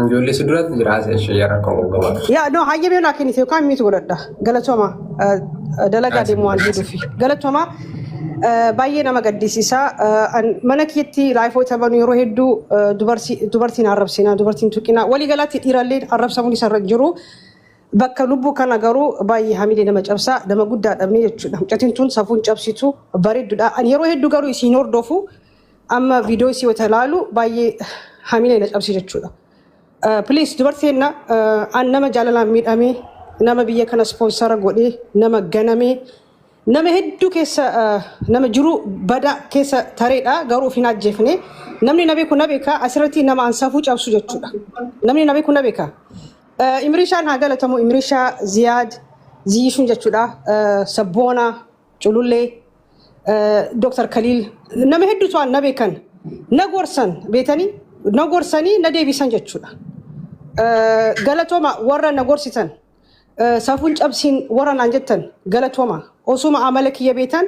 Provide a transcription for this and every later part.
Ijoollee si duratti jira haasa'e ishee rakkoo qaba. Yaa no hayyee mee naa kennite yookaan miitu godhadha. Galatooma dalagaa deemu waan hedduufi. Galatooma baay'ee nama gaddisiisa. Mana kiyyatti laayifoota banu yeroo hedduu dubartiin arrabsina dubartiin tuqina walii galaatti dhiirallee arrabsamuun isarra hin jiru. Bakka lubbuu kana garuu baay'ee hamilee nama cabsa nama guddaa dhabne jechuudha. Mucatiin tun safuun cabsitu bareeddudha. Ani yeroo hedduu garuu isiin hordofu amma viidiyoo isii wata ilaalu baay'ee hamilee na cabsi jechuudha. Please dubartii enna an nama jaalalaan miidhame nama biyya kana ispoonsara godhee nama ganame nama hedduu keessa nama jiru bada keessa tareedha garuu of hin ajjeefne namni na beeku na beeka asirratti nama an safuu cabsu jechuudha. Namni na beeku na beeka. Imrishaan haa galatamu Imrishaa Ziyaad Ziyishuun jechuudha Sabboona Culullee Dr. Kaliil nama hedduutu waan na beekan na gorsan beetanii na gorsanii na deebisan jechuudha. Galatooma warra na gorsitan safuun cabsiin warra naan jettan galatooma osuma amala kiyya beetan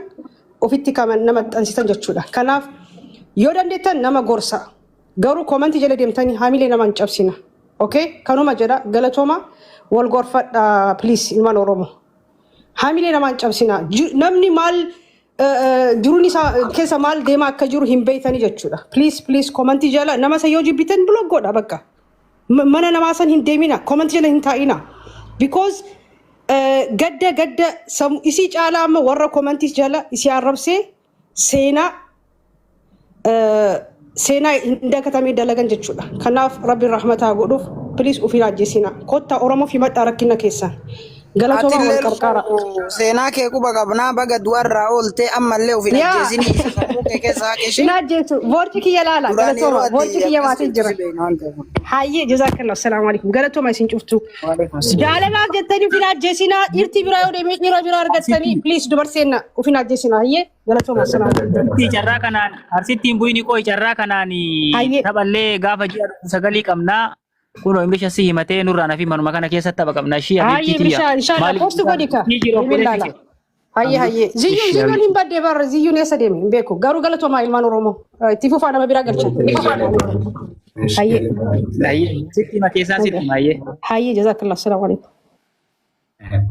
ofitti kaman nama xansitan jechuudha. Kanaaf yoo dandeettan nama gorsa garuu koomantii jala deemtanii hamilee nama hin cabsina. Okay kanuma jedha galatooma wal gorfadha please ilmaan Oromoo. Hamilee namaa hin cabsinaa. Namni maal jiruun isaa keessa maal deemaa akka jiru hin beektanii jechuudha. Please please komantii jala nama isa yoo jibbitan block godha bakka. Mana namaa san hin deemina komantii jala hin taa'ina. Because gadda gadda isii caalaa amma warra komantii jala isii arrabsee seenaa seenaa hin dagatamee dalagan jechuudha. Kanaaf Rabbiin rahmataa godhuuf please of hin ajjeesina. Kottaa Oromoof himadhaa rakkina keessan. Galatoomaa wal Atillee qarqaara. lubbuu seenaa kee quba qabnaa baga du'arraa oolte ammallee of hin Yaa ajjeesinii isa sammuu kee keessa haqeshi. hin ajjeesu. Boorci kiyya laala. Duraan yeroo Galatooma. ati Boorci kiyya akkas baatee jettu jira. si beekna waan ta'eef. Hayyee jazakallah. Assalaamu alaikum. Galatooma isin cuftu. Waalaikum salaam. Jaalalaaf jettanii of hin ajjeesinaa. Dhiirti biraa yoo deemee dhiira biraa argattanii Arsitti please dubarseenna of hin ajjeesinaa. Hayyee galatooma. Assalaamu alaikum. Arsitti carraa kanaan arsitti hin bu'ini qoy carraa kanaan Hayyee. taphallee gaafa ji'a sagalii qabnaa kunoo Imrisha si himatee nurraan hafi manuma kana keessatti tapha qabna ishii Hayyee habiibtii tiyya bishaan inshallah maaliif post godhi ka. ni jiru Deemee obboleessi ilaala. kee. Hayyee hayyee. Ziyyuun Ishii ziyyuun habiibtii. hin badde barra ziyyuun eessa deeme hin beeku. Garuu galatoomaa ilmaan Oromoo. Itti fufaa nama biraa galcha. Hayyee. Hayyee sitti hima keessaan sitti hima hayyee. Hayyee jazakallah. Assalaamu alaikum.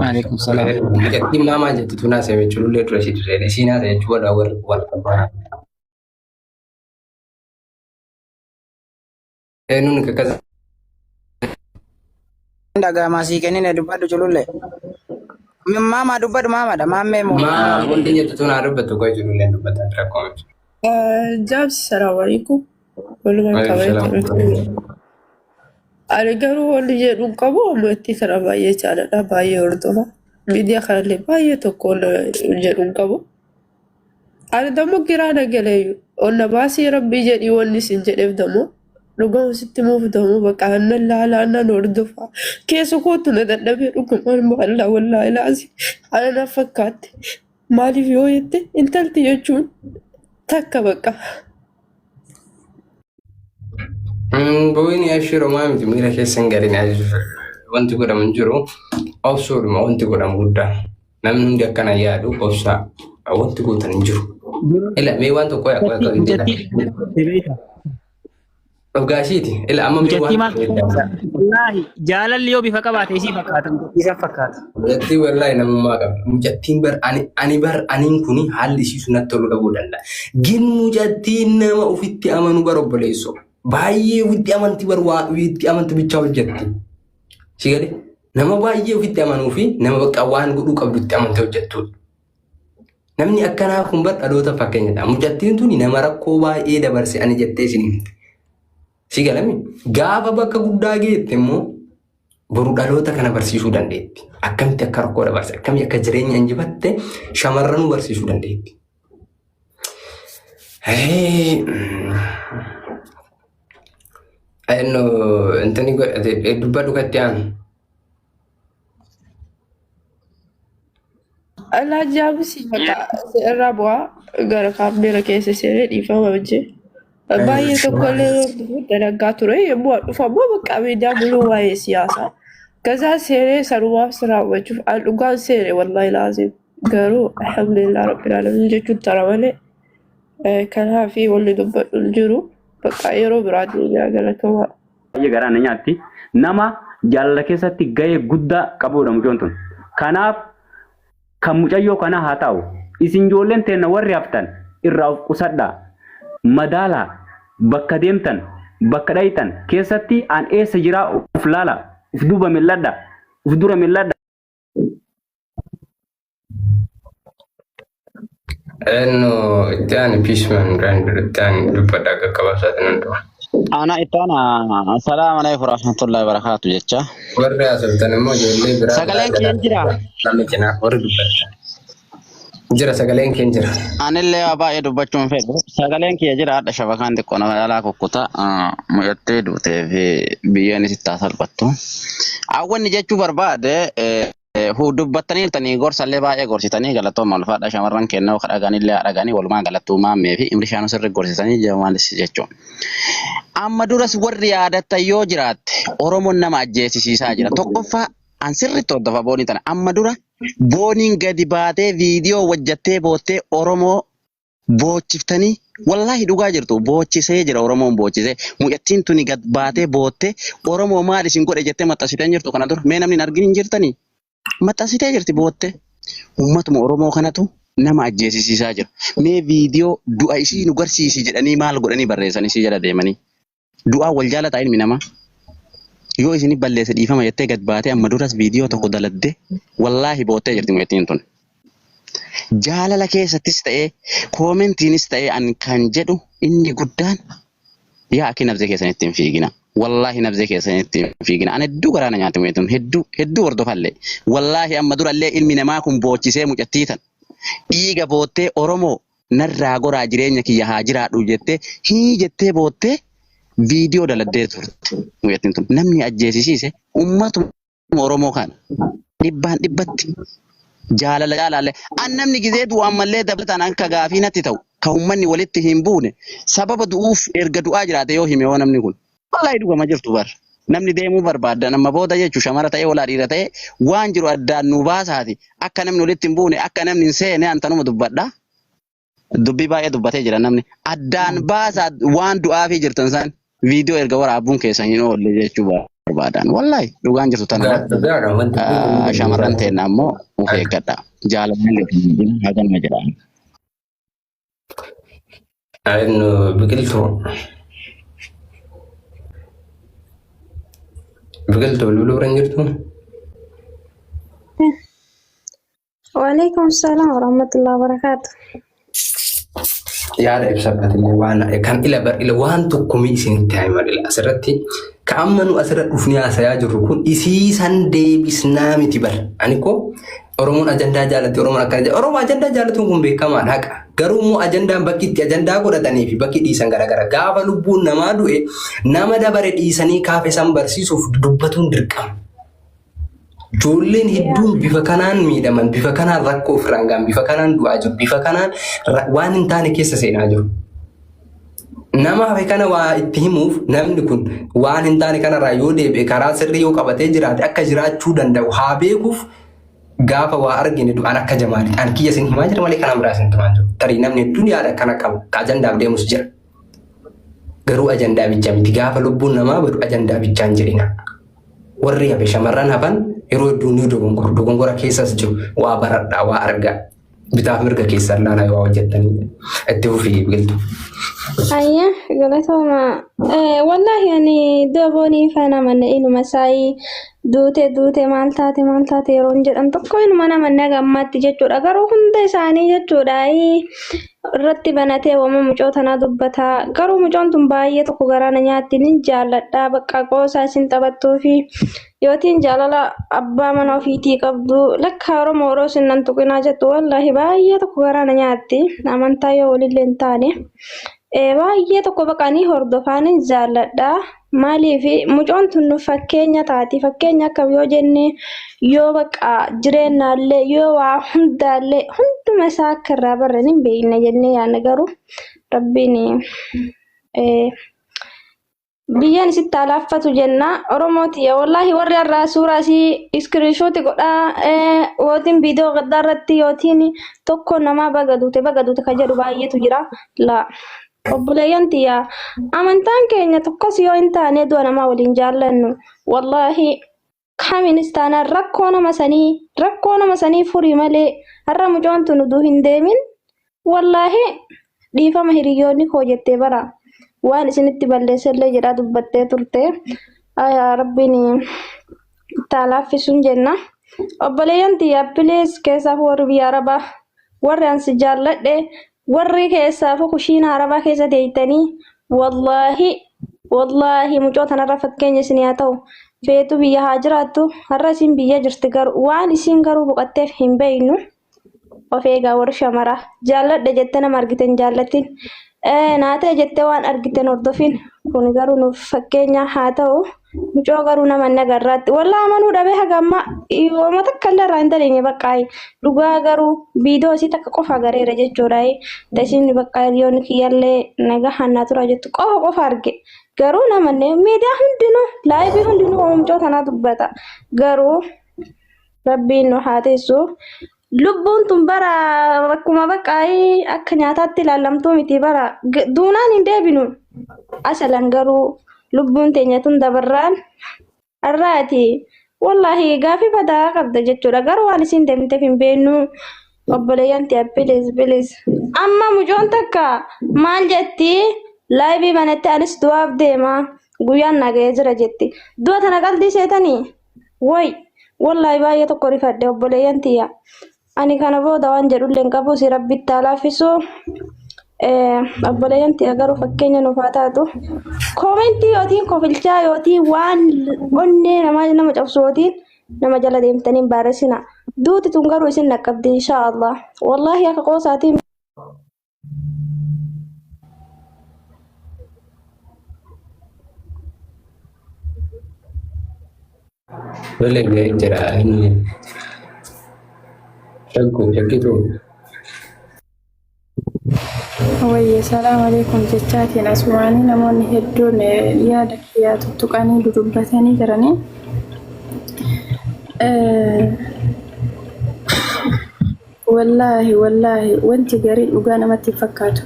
Waalaikum salaam. Mucattiin maamaa jettu tun haasa'e culullee dura ishee dirree isiin haasa'e jechuu warra warri wal qabaa. Eenyuun kakkas Dhaga'amaa sii kennine dubbadhu culullee. Maamaa dubbadhu maamadha maammee moo. maa wanti jettu tun haa dubbattu qoy cululleen dubbata rakkoo miti. Jaabsi salaamu alaikum. Walumaan Waalaikum salaam. kabajamtu. Ani garuu wanni jedhu hin qabu amantii kana baay'ee jaaladha baay'ee hordofa. Miidiyaa kanallee baay'ee tokko wanna jedhu hin qabu. Ani dammoo giraa na galeeyyu. Onna baasii rabbii jedhii wanni isin jedheef dammoo dhugama sitti muuf dammoo bakka annan laala annan hordofa. Keessa kootu na dadhabee dhugumaan maallaa wallaahi laasi. Ana na fakkaatte. Maaliif yoo jette intalti jechuun takka bakka. Bu'uun ashii romaa miti miira keessa hin galin wanti godhamu hin jiru. Obsuudhuma wanti godhamu guddaa. Namni hundi akkana yaadu obsaa wanti gootan hin jiru. Ila mee waan tokko yaa qoya qoya Mucattii beekta. Dhugaashiiti. Ila amma mee Mucattii waan maal wallaahi jaalalli yoo bifa qabaate isii fakkaata mucattii san fakkaata. Mucattii wallaahi namummaa qabdi. Mucattiin bar ani ani bar aniin kuni haalli ishii sun natti toluu dhabuu danda'a. Gin mucattiin nama ofitti amanu bar obboleessoo. Baay'ee ofitti amanti bar waa ofitti amantu bichaa hojjetti. Si galee nama baay'ee ofitti amanuu fi nama bakka waan godhuu qabdu itti amantee hojjettudha. Namni akkanaa kun bar dhaloota fakkeenyadha. Mucattiin tuni nama rakkoo baay'ee dabarse ani jettee isin himte. Si galami gaafa bakka guddaa geette immoo boru dhaloota kana barsiisuu dandeetti. Akkamitti akka rakkoo dabarse, akkamitti akka jireenya injifatte shamarranuu barsiisuu dandeetti. Hey, Eenyu intini godhate dubbadhu katti aanu. Alaa jaabisi bakka irraa bu'aa gara kaameera keessa seenee dhiifama wajjin. Baay'ee tokko illee hordofu dalagaa ture yommuu an dhufu ammoo bakka miidiyaa muluu waa'ee siyaasaa. Gazaa seenee sanumaaf si raawwachuuf an dhugaan seene wallahi laazim. Garuu alhamdulillah rabbil alamin jechuun tara malee kanaafi wanni dubbadhu hin jiru. Bakka yeroo biraa deebi'aa galatoomaa. Baay'ee garaa na nyaatti. Nama jaalala keessatti gahee guddaa qabudha mucoon tun. Kanaaf kan mucayyoo kanaa haa ta'u. Isin ijoolleen teenna warri haftan irraa of qusadhaa. Madaalaa bakka deemtan bakka dhayitan keessatti an eessa jiraa uf laala uf duuba mil'adha uf dura mil'adha. Eenyu itti aani piisman itti aani dubbadha qaqqabaasaati nan du'a. Ana itti ana assalamu alaikum warahmatullahi wabarakatuh jecha. Warri haasoftan immoo ijoollee biraa biraa Sagaleen jalaa kiyya hin jira. namni cinaa warri dubbattan. Jira sagaleen kee hin jira. Anillee waa baay'ee dubbachuu hin fedhu. Sagaleen kiyya jira hadha shabakaan xiqqoo nama jalaa kukkuta. Mucattee duutee fi biyyeen isitti haa salphattu. Hawwanni jechuu barbaade dubbattaniirtanii gorsallee baay'ee gorsitanii galatooma ulfaadha shamarran kennoo kadhaganillee haa dhaganii walumaa galattuu maammee fi imrishaanuu sirri gorsitanii jamaalis jechuudha. Amma duras warri yaadattan yoo jiraatte Oromoon nama ajjeesisiisaa jira. Tokkoffaa an sirriitti hordofa boonii tana. Amma dura booniin gadi baatee viidiyoo hojjattee boottee Oromoo boochiftanii wallaahi dhugaa jirtu boochisee jira Oromoon boochisee. Mucattiin tuni gad baatee boottee Oromoo maal isin godhe jettee maxxansitee jirtu kana dura mee namni hin argin hin jirtanii? Maxxansitee jirti boottee. Uummatuma Oromoo kanatu nama ajjeesisiisaa jira. Mee viidiyoo du'a isii nu garsiisi jedhanii maal godhanii barreessan isii jala deemanii. Du'aa wal jaalataa ilmi namaa. Yoo isin balleesse dhiifama jettee gad baatee amma duras viidiyoo tokko daladde wallaahi boottee jirti mucattiin tun. Jaalala keessattis ta'ee koomentiinis ta'ee an kan jedhu inni guddaan yaa akki nabzee keessanitti hin fiigina. Wallaahi nabzee keessanitti hin fiigina. An hedduu garaana nyaate mucattiin hedduu hedduu hordofallee. Wallaahi amma durallee ilmi namaa kun boochisee mucattii tan. Dhiiga boottee Oromoo narraa goraa jireenya kiyya haa jiraadhu jettee hii jettee boottee viidiyoo daladdee turte mucattiin tun. Namni ajjeesisiise uummatuma Oromoo kana dhibbaan dhibbatti jaalala jaalaalle. An namni gizee du'u ammallee dabalataan akka gaafii natti ta'u ka uummanni walitti hin buune sababa du'uuf erga du'aa jiraate yoo hime hoo namni kun. Wallaahi dhugama jirtu bar. Namni deemuu barbaadda nama booda jechuun shamara ta'ee walaa dhiira ta'ee waan jiru addaan nu baasaati. Akka namni walitti hin buune akka namni hin seene antanuma dubbadha. Dubbii baay'ee dubbatee jira namni. Addaan baasaa waan du'aafii jirtan san viidiyoo erga waraabuun keessan hin oolle jechuu barbaadan. Wallaahi dhugaan jirtu tanuma. Dhugaadha wanti kun Shamarran teenna ammoo of eeggadha. Jaalalli haganuma jedhaan. Eenyu biqiltuu. Biqiltuu bilbiluu bira hin jirtu. Waalaikum salam warahmatullahi wabarakatuh. Yaada ibsadhatillee waan kan ila bar ila waan tokko mi isinitti haa himan ila asirratti ka amma nu asirra dhufnee haasayaa jirru kun isii san deebisnaa miti bar ani koo Oromoon ajandaa jaalatti Oromoon akkana jedha Oromoo ajandaa jaallatuun kun beekamaadha haqa garuu immoo ajandaan bakki itti ajandaa godhatanii fi bakki dhiisan garagara gaafa lubbuun namaa du'e nama dabare dhiisanii kaafe san barsiisuuf dubbatuun dirqama. Ijoolleen hedduun bifa kanaan miidhaman, bifa kanaan rakkoo ofirraan ga'an, bifa kanaan du'aa jiru, bifa kanaan waan hin taane keessa seenaa jiru. Nama hafe kana waa itti himuuf namni kun waan hin taane kanarraa yoo deebi'e karaa sirrii yoo qabatee jiraate akka jiraachuu danda'u haa beekuuf gaafa waa argine du'aan akka jamaalitti. An kiyya isin himaa jira malee kanaan biraa isin himaa jiru. Tarii namni hedduun yaada akkana qabu ka ajandaaf deemus jira. Garuu ajandaa bichaa miti gaafa lubbuun namaa badu ajandaa bichaan jedhina. Warri hafe shamarran hafan yeroo hedduu ni dogongoru. Dogongora keessas jiru. Waa baradhaa, waa argaa. Bitaaf mirga keessan laalaa yoo waa hojjettanii. Itti fufii biqiltu. Ayya galatooma. Wallaahi ani doboonii faana manne inuma saayii duute duute maal taate maal taate yeroon jedhan tokko inuma namanne haga ammaatti jechuudha. Garuu hunda isaanii jechuudha. Irratti banatee wama mucoo tanaa dubbataa. Garuu mucoon tun baay'ee tokko garaa na nyaatti nin jaalladha bakka qoosaa isin taphattuu fi yootiin jaalala abbaa mana ofiitii qabdu lakka Oromoo yeroo isin nan tuqinaa jettu wallaahi baay'ee tokko garaa na nyaatti amantaa yoo walillee hin taane. Baay'ee tokko baqa ni hordofaa nin jaalladha. Maaliif mucoon tun nu fakkeenya taati. Fakkeenya akkam yoo jenne yoo baqa jireennaallee yoo waa hundaallee hunduma isaa akka irraa barre ni beekna jennee yaadna garuu rabbiin biyyeen isitti haa laaffatu jenna. Oromoo tiyya wallaahi warri har'aa suuraa isii iskiriishooti godhaa yootiin viidiyoo gaddaa irratti yootiin tokko namaa baga duute baga duute ka jedhu baay'eetu jira. Laa. Obboleeyyan tiyya amantaan keenya tokkos yoo hin taane du'a namaa waliin jaallannu wallaahi kaminis taanaan rakkoo nama sanii furii malee har'a mucoon tun utuu hin deemin wallaahi dhiifama hiriyoonni koo jettee bara waan isinitti balleessellee jedhaa dubbattee turte. Ayaa rabbiin itti haa laaffisuun jenna. Obboleeyyan tiyya please keessaaf warri biyya arabaa warri ansi jaalladhe warri keessaafu kushiina arabaa keessa teeytanii wallaahi wallaahi mucoo tanarra fakkeenya isin haa ta'u feetu biyya haa jiraattu har'a isin biyya jirti garuu waan isin garuu boqotteef hin beeynu of eegaa warri shamaraa jaalladhe jettee nama argiten jaallattin naa ta'e jettee waan argiten hordofin kun garuu nuuf fakkeenya haa ta'u mucoo garuu nama hin agarraatti wallaa amanuu dhabee haga ammaa yooma takka illee irraa hin dandeenye baqqaayi dhugaa garuu viidiyoo isii takka qofa gareera jechuudha tasiin bakka hiriyoonni kiyyallee nagaa hannaa tura jettu qofa qofa arge garuu namanne miidiyaa hundinuu laayivii hundinuu mucoo tanaa dubbata garuu rabbiin nu haa teessu. Lubbuun tun bara akkuma baqqaayii akka nyaataatti ilaalamtuu miti bara duunaan hin deebinu. Asalan garuu lubbuun teenya tun dabarraan har'aati. Wallaahi gaafii badaa qabda jechuudha. Garuu waan isin deemteef hin beeknu. Obboleeyyan tiya bilis bilis. Amma mucoon takka maal jetti laayivii banatti anis du'aaf deema guyyaan na ga'ee jira jetti. Du'a tana qalbii seetanii? Woy wallaahi baay'ee tokko rifadhe obboleeyyan tiyya. Ani kana booda waan jedhullee hin qabu si rabbitti haa laaffisu. Obboleeyyan tiyya garuu fakkeenya nuuf haa taatu. Koomentii yootiin kofilchaa yootiin waan onnee namaa nama cabsu yootiin nama jala deemtanii hin barreessina. Duuti tun garuu isin dhaqqabdi inshaa Allah. Wallaahi akka qoosaatiin Tole ga'ee jira inni shakku shakkitu. Wayye salaam alaikum jechaatiin asumaanii namoonni hedduun yaada kiyyaa tuttuqanii dudubbatanii jiranii. Wallaahi wallaahi wanti gariin dhugaa namatti hin fakkaatu.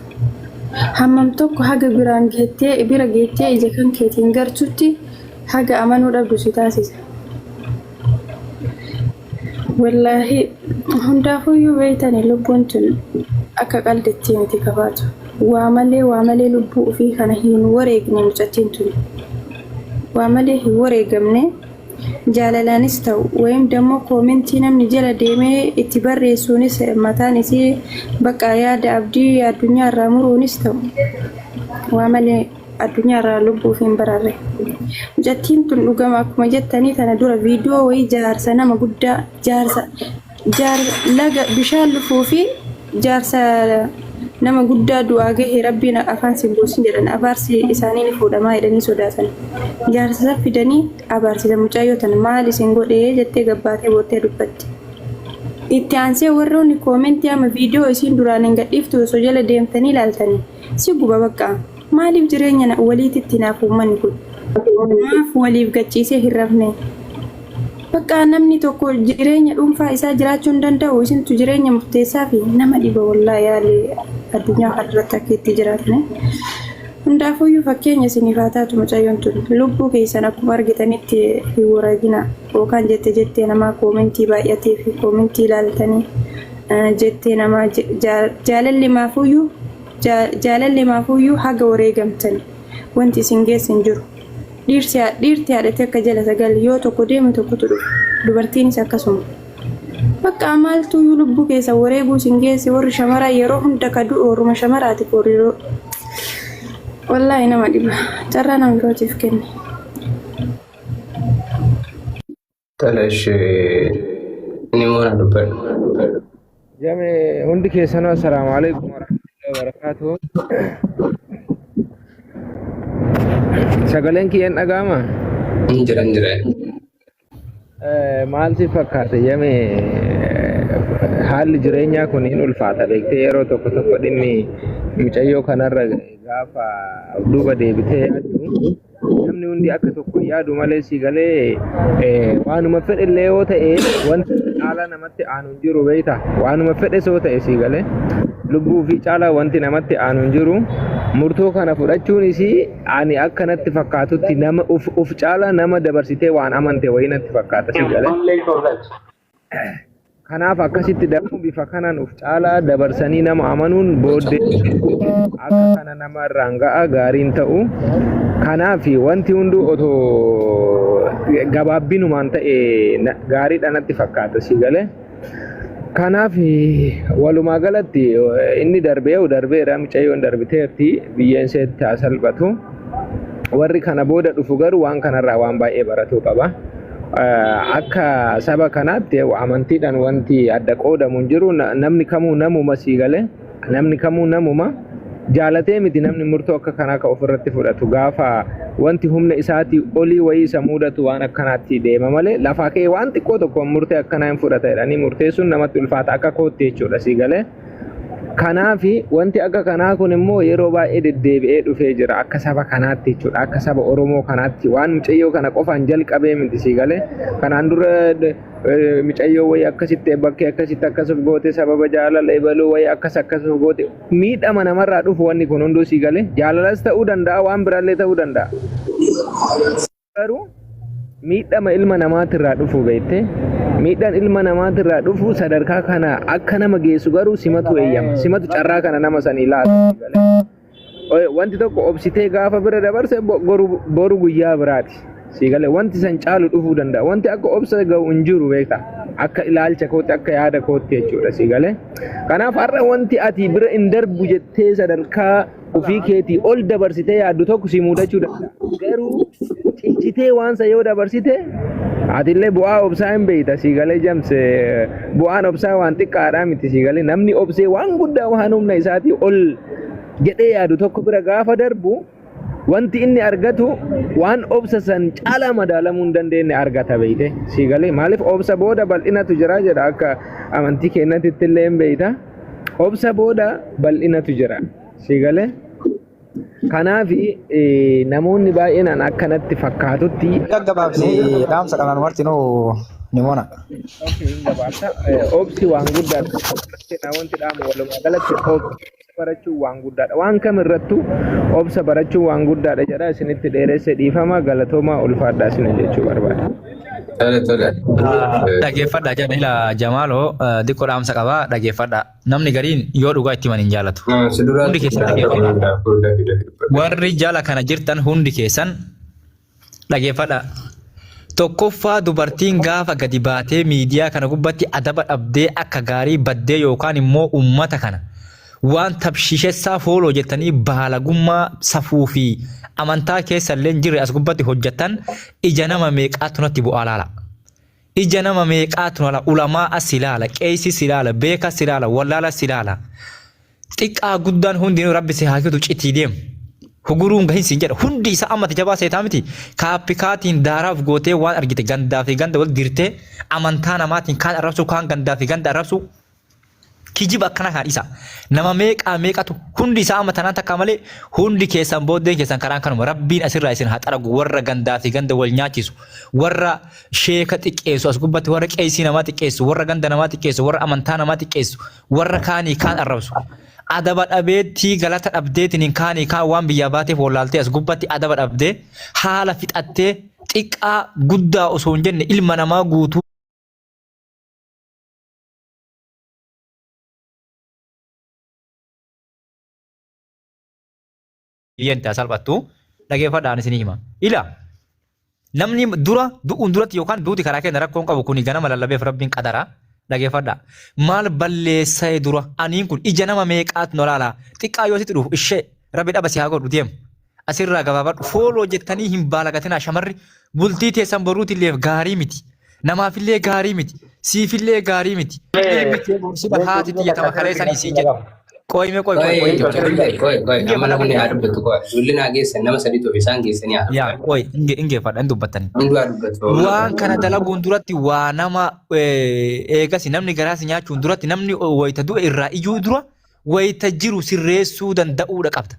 Hammam tokko haga biraan geettee bira geettee ija kan keetiin gartutti haga amanuu dhabdu si taasisa. Wallaahi hundaafuyyuu beeytani lubbuun tun akka qalditti miti kabaatu. Waa malee waa malee lubbuu ufii kana hin wareegne mucattiin tun. Waa malee hin wareegamne. Jaalalaanis ta'u wayim dammoo koomentii namni jala deemee itti barreessuunis mataan isii bakka yaada abdii addunyaa irraa muruunis ta'u waa malee addunyaa irraa lubbuu ofii hin baraarre. Mucattiin tun dhugama akkuma jettanii tana dura viidiyoo wayii jaarsa nama guddaa jaarsa Jaar laga bishaan lufuu fi jaarsa nama guddaa du'aa gahe rabbiin afaan sin buusin jedhan abaarsi isaanii ni fuudhamaa jedhanii sodaatan. Jaarsa san fidanii abaarsisan mucaayyoo tana maal isin godhee jettee gabbaatee boottee dubbatti. Itti aansee warroonni koomentii amma viidiyoo isiin duraan hin gadhiiftu osoo jala deemtanii ilaaltanii si guba bakka. Maaliif jireenya waliititti hinaafu uummanni kun? Maaf waliif gachiisee hin rafne? Bakka namni tokko jireenya dhuunfaa isaa jiraachuu hin danda'u isintu jireenya murteessaa fi nama dhiba wallaahi yaali addunyaa kanarratti akka itti jiraatne. Hundaafuyyuu fakkeenya isiniif haa taatu mucayyoon tun lubbuu keessan akkuma argitanitti hin wareegina yookaan jette jettee namaa koomentii baay'atee fi koomentii ilaaltanii jettee namaa jaalalli maafuyyuu jaalalli maafuyyuu haga wareegamtan wanti isin geesse hin jiru. Dhiirsi dhiirti haadha akka jala sagal yoo tokko deeme tokkotu dhufa. Dubartiinis akkasuma. Bakka maaltu lubbuu keessa wareeguu isin geesse warri shamaraa yeroo hunda ka du'u warruma shamaraati kooriiroo. Wallaahi nama dhiba. Carraa nama birootiif kenne. Tole ishee ni moona dubbadhu. Jame hundi keessanuu assalaamu alaikum warahmatullahi wabarakatuh. Sagaleen kiyyan dhaga'ama? Hin jira hin jira. Maal si fakkaate jame haalli jireenyaa kun hin ulfaata beektee yeroo tokko tokko dhimmi mucayyoo kanarra gaafa duuba deebitee yaaddu namni hundi akka tokko yaadu malee si galee waanuma fedhellee yoo ta'e wanti caalaa namatti aanu hin jiru beekta. Waanuma fedhe soo ta'e sii galee lubbuu ofii caalaa wanti namatti aanu hin jiru. Murtoo kana fudhachuun isii ani akka natti fakkaatutti nama of caalaa nama dabarsitee waan amante wayii natti fakkaata sii galee. Kanaaf akkasitti dammoo bifa kanaan of caalaa dabarsanii nama amanuun booddee akka kana nama irraan ga'a gaariin ta'u. Kanaaf wanti hunduu otoo gabaabbinumaan ta'e gaariidha natti fakkaata si galee. Kanaaf walumaa galatti inni darbee darbeera mucayyoon darbiteerti biyyeen seetti haa salphatu. Warri kana booda dhufu garuu waan kanarraa waan baay'ee baratuu qaba. Akka saba kanaatti amantiidhaan wanti adda qoodamu hin jiru. Namni kamuu namuma sii galee namni kamuu namuma jaalatee miti namni murtoo akka kanaa kan ofirratti fudhatu gaafa wanti humna isaatii olii wayii isa mudatu waan akkanaatti deema malee lafaa ka'ee waan xiqqoo tokkoon murtee akkanaa hin fudhata jedhanii murteessuun namatti ulfaata akka kootti jechuudha sii galee. Kanaafi wanti akka kanaa kun immoo yeroo baay'ee deddeebi'ee dhufee jira akka saba kanaatti jechuudha akka saba Oromoo kanaatti waan mucayyoo kana qofaan jalqabee miti sii galee kanaan dura mucayyoo wayii akkasitti bakkee akkasitti akkas of goote sababa jaalala ebaluu wayii akkas akkas of goote miidhama namarraa dhufu wanni kun hunduu sii galee jaalalas ta'uu danda'a waan biraallee ta'uu danda'a. Garuu miidhama ilma namaatirraa dhufu beekte miidhaan ilma namaatirraa dhufu sadarkaa kana akka nama geessu garuu simatu eeyyama simatu carraa kana nama sanii laata. Wanti tokko obsitee gaafa bira dabarse boru guyyaa biraati. Sii galee wanti san caalu dhufuu danda'a. Wanti akka obsa ga'u hin jiru beekta. Akka ilaalcha kootti akka yaada kootti jechuudha sii galee. Kanaaf har'a wanti ati bira hin darbu jettee sadarkaa ofii keetii ol dabarsitee yaaddu tokko si mudachuu danda'a. Garuu cichitee waan san yoo dabarsite atillee bu'aa obsaa hin beekta sii galee jamse bu'aan obsaa waan xiqqaadhaa miti sii galee namni obsee waan guddaa waan humna isaatii ol jedhee yaadu tokko bira gaafa darbu wanti inni argatu waan obsa san caalaa madaalamuu hin dandeenye argata beeyte sii galee maaliif obsa booda bal'inatu jira jedha akka amantii keenyatti illee hin beeyta obsa booda bal'inatu jira sii galee kanaaf namoonni baay'een an akkanatti fakkaatutti Gaggabaabsi dhaamsa kanaan martinuu ni mona. Obsi waan guddaadha. Wanti dhaamu walumaa galatti obsa barachuun waan guddaadha. Waan kam irrattuu obsa barachuun waan guddaadha jedha isinitti dheeresse dhiifama galatoomaa ulfaadhaa isin jechuu barbaada. Tole tole. Dhageeffadha jedha ila Jamaaloo xiqqoo dhaamsa qabaa dhageeffadha. Namni gariin yoo dhugaa itti himan hin jaalatu. Si duraa Hundi keessan dhageeffadha. Warri jala kana jirtan hundi keessan dhageeffadha. Tokkoffaa dubartiin gaafa gadi baatee miidiyaa kana gubbatti adaba dhabdee akka gaarii baddee yookaan immoo uummata kana waan tabshishessaa fooloo jettanii baalagummaa safuu fi amantaa keessa illee hin jirre as gubbatti hojjettan ija nama meeqaatu natti bu'aa laala. Ija nama meeqaatu nala ulamaa as ilaala, qeessis ilaala, beekas ilaala, wallaalas ilaala. Xiqqaa guddaan hundinuu rabbi si haa kitu citii deemu. Huguruun gahin siin jedha. Hundi isaa ammati jabaa seetaa miti. Kaappikaatiin daaraaf gootee waan argite gandaa fi ganda wal dirtee amantaa namaatiin kaan arrabsuu kaan gandaa fi ganda arrabsuu Kijiba akkana kana dhisa. Nama meeqaa meeqatu hundi isaa amma tanaan takkaa malee hundi keessan booddeen keessan karaan kanuma rabbiin asirraa isin haa xaragu warra gandaa fi ganda wal nyaachisu warra sheeka xiqqeessu as gubbatti warra qeessii namaa xiqqeessu warra ganda namaa xiqqeessu warra amantaa namaa xiqqeessu warra kaanii kaan arrabsu. Adaba dhabeettii galata dhabdeetiin hin kaanii kaan waan biyyaa baateef wallaaltee as gubbatti adaba dhabdee haala fixattee xiqqaa guddaa osoo hin jenne ilma namaa guutuu biyyeen itti salphattu dhageeffadhaan isinii hima. Ila namni dura du'uun duratti yookaan duuti karaa keenya rakkoon qabu kuni ganama lallabeef rabbiin qadara dhageeffadha. Maal balleessee dura aniin kun ija nama meeqaatu nu laala xiqqaa yoo sitti dhufu ishee rabbi dhaba si haa godhu deemu. Asirraa gabaabadhu fooloo jettanii hin baalagatinaa shamarri bultii teessan boruutilleef gaarii miti. Namaafillee gaarii miti. Siifillee gaarii miti. Ilmi borsiba haati tiyya tama kaleessanii siin jedhu. Qoyime qoy qoy qoy Qoy qoy qoy amma namni haa dubbatu qoy. Ijoolleen haa geessan nama sadiitu of isaan geessanii haa Yaa qoy ingeeffadha hin dubbattani. Hunduu haa dubbatu. Waan kana dalaguun duratti waa nama eegasi namni garaa si nyaachuun duratti namni wayita du'e irraa iyyuu dura wayita jiru sirreessuu danda'uudha qabda.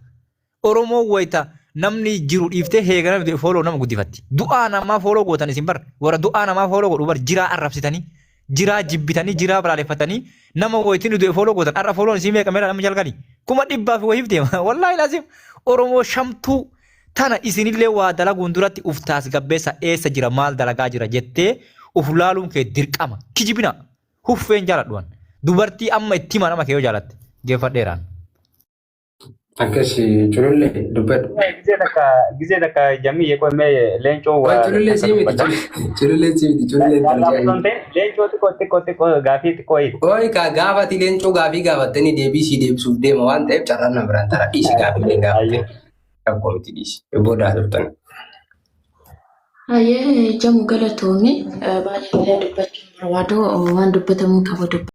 Oromoon wayita namni jiru dhiiftee heega namni du'e fooloo nama guddifatti. Du'aa namaa fooloo gootan isin bar warra du'aa namaa fooloo godhu bar jiraa arrabsitanii Jiraa jibbitanii jiraa balaaleffatanii nama wayitiin du'e follow gootan har'a follown isii meeqa meeqa nama jalqani 100,000 fi wayiif deema wallaahi laazim Oromoo shamtuu tana isinillee waa dalaguun duratti uf taasgabbeessa eessa jira maal dalagaa jira jettee uf laaluun kee dirqama kijibina huffeen jaaladhuwan dubartii amma itti hima nama kee yoo jaalatte geeffadheeraan. Akkas culullee dubbadhu. Gizee takka gizee takka jamii qoy mee leencoo Waa waa culullee takka sii miti dubbadha. culullee sii miti culullee Gaafa intala osoo hin jaahilii. ta'in leencoo xiqqoo xiqqoo xiqqoo gaafii xiqqoo wayiiti. Ooyi kaa gaafa ati leencoo gaafii gaafattanii deebii sii deebisuuf deema waan ta'eef carraan na biraan tara dhiisi gaafii illee Ayyee. gaafattanii rakkoo miti dhiisi booda haasoftan. Hayyee jamu galatoomi baay'ee illee dubbachuun barbaadu waan dubbatamuu qabu dubbatu.